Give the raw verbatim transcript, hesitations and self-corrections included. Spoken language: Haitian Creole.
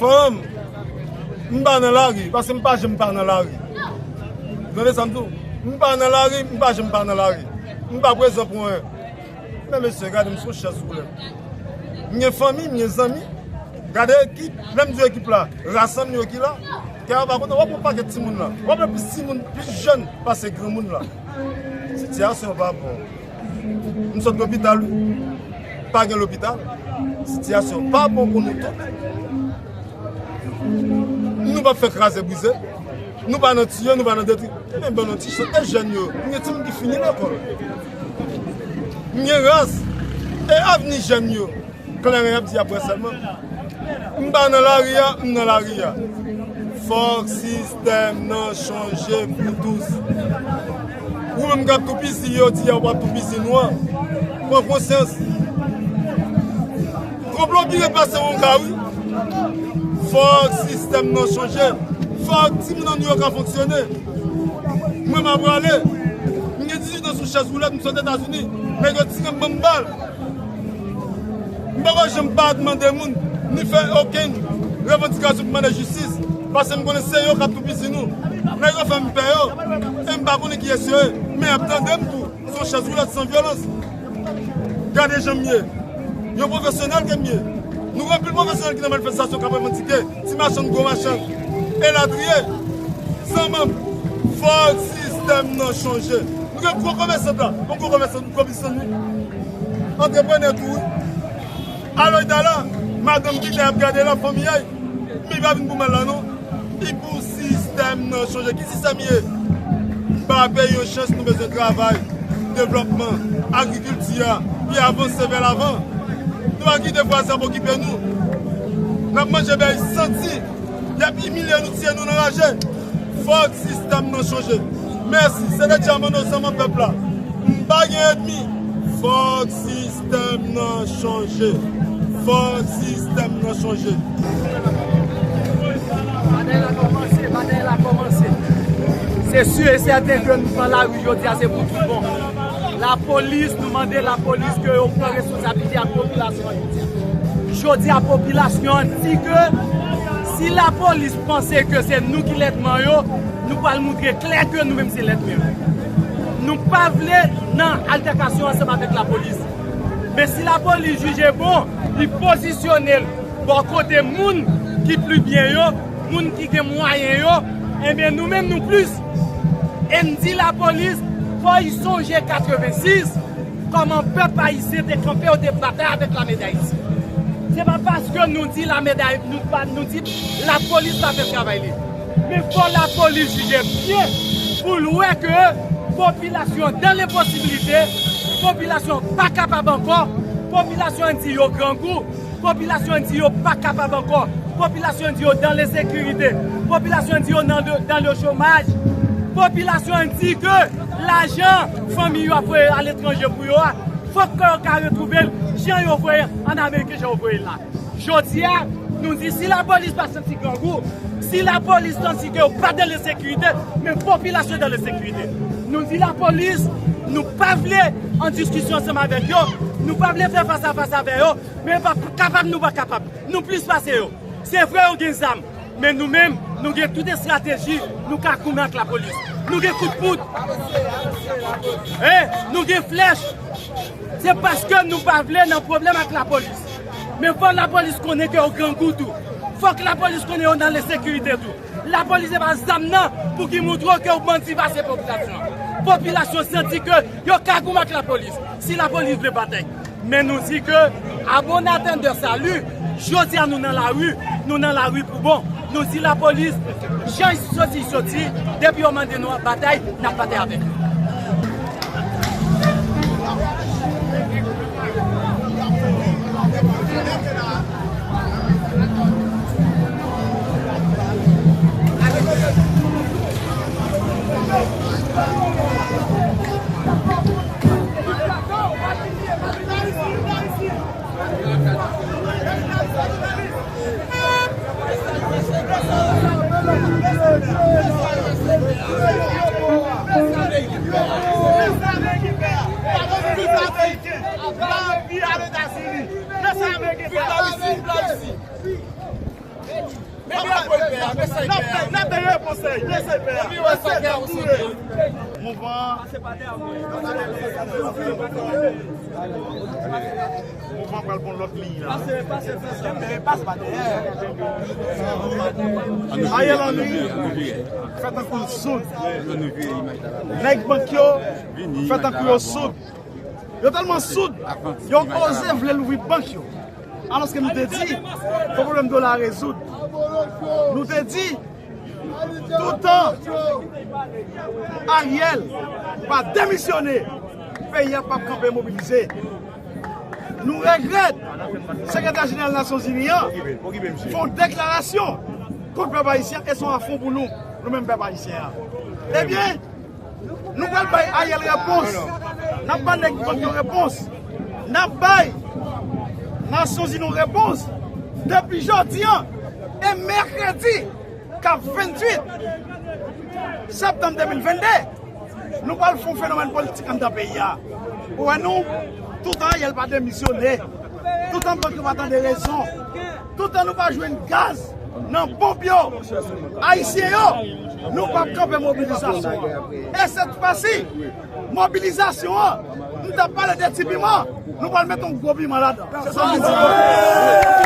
Fanm, m pa nan lari, paske m pa janm pa nan lari. Tande sa m di w, m pa nan lari, m pa janm pa nan lari. M pa prezan pou anyen. Men mesye, gade m sou chèz woulèt. M gen fanmi, m gen zanmi. Gade ekip, lè m di ekip la, rasanm yo ki la. Kè a pa kontan, w ap wè yon pakèt timoun la. W ap wè plis timoun, plis jèn pase granmoun la. Sitiyasyon pa bon. M sot lopital, wi. Pa gen lopital. Sitiyasyon pa bon pou nou tout. Nou p ap fè kraze brize. Nou pa nan tiye, nou pa nan detri. Men ban nou ti chans. E jèn yo, m gen timoun ki fini lekòl. M gen ras. E avni jèn yo. Kleren y ap di apre sèlman. M pa nan lari a, m nan lari a. Fòk sistèm nan chanje pou tous. Ou menm k ap toupizi yo, di a w ap toupizi nou an. Pran konsyans. Konplo pire pase wonga, wi. Fòk sistèm nan chanje. Fòk timoun an New York ka fonksyone. Mwen m ap prale. M gen dizuit an sou chèz woulèt, m sot Etazini. Nèg yo tire m, ban m bal. M poko janm pa mande moun, ni fè okenn revandikasyon pou mande jistis, paske m konnen se yo k ap toupizi nou. Nèg yo fè m pè yo, e m pa konnen kiyès yo ye, men y ap tande m tou, sou chèz woulèt san vyolans. Gade jan m ye. Yon pwofesyonèl ke m ye. Nou gen anpil pwofesyonèl ki nan manifestasyon k ap revandike, ti machann, gwo machann, elatriye. Zanmi m, fòk sistèm nan chanje. Nou gen gwo komèsant la, yon gwo komèsant, gwo biznis wi. Antreprenè tou wi. Aloyda la, madanm Gitè ap gade la, fanmi ay. Men li pa vin pou mal la non. Li pou sistèm nan chanje. Ki sistèm ye? Ba peyi yon chans, nou bezwen travay, devlòpman, agrikilti a, pou y avanse vè lavan. Nou pa kite vwazen ap okipe nou. N ap manje bèy santi. Y ap imilye nou, tiye nou nan raje. Fòk sistèm nan chanje. Mèsi, se de Djamano, zanmi pèp la. M pa gen ènmi. Fòk sistèm nan chanje. Fòk sistèm nan chanje. Batay la kòmanse, batay la kòmanse. Se si e sèten ke nou pran lari jodi a, se pou tout bon. Lapolis, nou mande lapolis ke yo pran responsablite ak popilasyon an jodi a. Jodi a, popilasyon an di ke si lapolis panse ke se nou ki lènmi yo, nou pral montre klè ke nou menm se lènmi yo. Nou pa vle nan altèkasyon ansanm avèk lapolis. Men si lapolis jije bon, li pozisyone l bò kote moun ki pli byen yo, moun ki gen mwayen yo, enben nou menm nou plis. E n di lapolis, fò y sonje katrevensis, kòman pèp ayisyen te kanpe, yo te batay avèk lame d Ayiti. Se pa paske nou di lame d Ay-, nou pa, nou di lapolis pa fè travay li. Men fò lapolis jije byen pou l wè ke popilasyon dan lenposibilite, popilasyon pa kapab ankò, popilasyon di yo grangou, popilasyon di yo pa kapab ankò, popilasyon di yo dan lensekirite, popilasyon di yo nan le, dan le chomaj, popilasyon di ke lajan fanmi yo ap voye aletranje pou yo a, fòk ke yo ka retwouve l jan yo voye ann Amerik, jan yo voye l la. Jodi a, nou di si lapolis pa santi grangou, si lapolis santi ke yo pa dan lensekirite, men popilasyon dan lensekirite. Nou di lapolis, nou pa vle an diskisyon ansanm avèk yo, nou pa vle fè fas a fas avè yo, men pa kapab, nou pa kapab. Nou plis pase yo. Se vre yo gen zam, men nou menm, nou gen tout estrateji, nou ka goumen ak lapolis. Nou gen kout poud. Hein? Nou gen flèch. Se paske nou pa vle nan pwoblèm ak lapolis. Men fò lapolis konnen ke yo grangou tou. Fòk lapolis konnen yo nan lensekirite tou. Lapolis se pa zam nan pou ki montre w ke w bandi pase popilasyon an. Popilasyon santi ke yo ka goumen ak lapolis. Si lapolis vle batay. Men nou di ke, à bon entendeur salut, jodi a nou nan lari, nou nan lari pou bon. Nou di lapolis, jan y soti, y soti, depi yo mande nou ap batay, n ap batay avèk yo. Viv la Risi, viv la Risi. N ap bay repons, mesye pè a. Mesye pè a. Mouvman. Mouvman pral pran lòt liy la. Ariel Henry fè tankou l soud. Nèg bank yo fè tankou yo soud. Yo tèlman soud, yo oze vle louvri bank yo. Alòske nou te di, fò pwoblèm dola a rezoud. Nou te di, toutan Ariel pa demisyone, peyi a p ap kanpe mobilize. Nou regrèt, sekretè jeneral Nasyonzini an fè yon deklarasyon kont pèp ayisyen e se yon afwon pou nou, nou menm pèp ayisyen an. Ebyen, nou pral bay Ariel repons. N ap bay nèg bank yo repons. N ap bay Nasyonzini repons. Depi jodi an, e mèkredi k ap venntuit septanm de mil vennde, nou pral fè yon fenomèn politik anndan peyi a. Ou wè nou, toutan Ariel pa demisyone, toutan bank yo pa tande rezon, toutan nou pa jwenn gaz nan ponp yo, ayisyen yo, nou p ap kanpe mobilizasyon an. E sèt fwa si, mobilizasyon an, m t ap pale de ti piman, nou pral met yon gwo piman ladan. Se sa m di.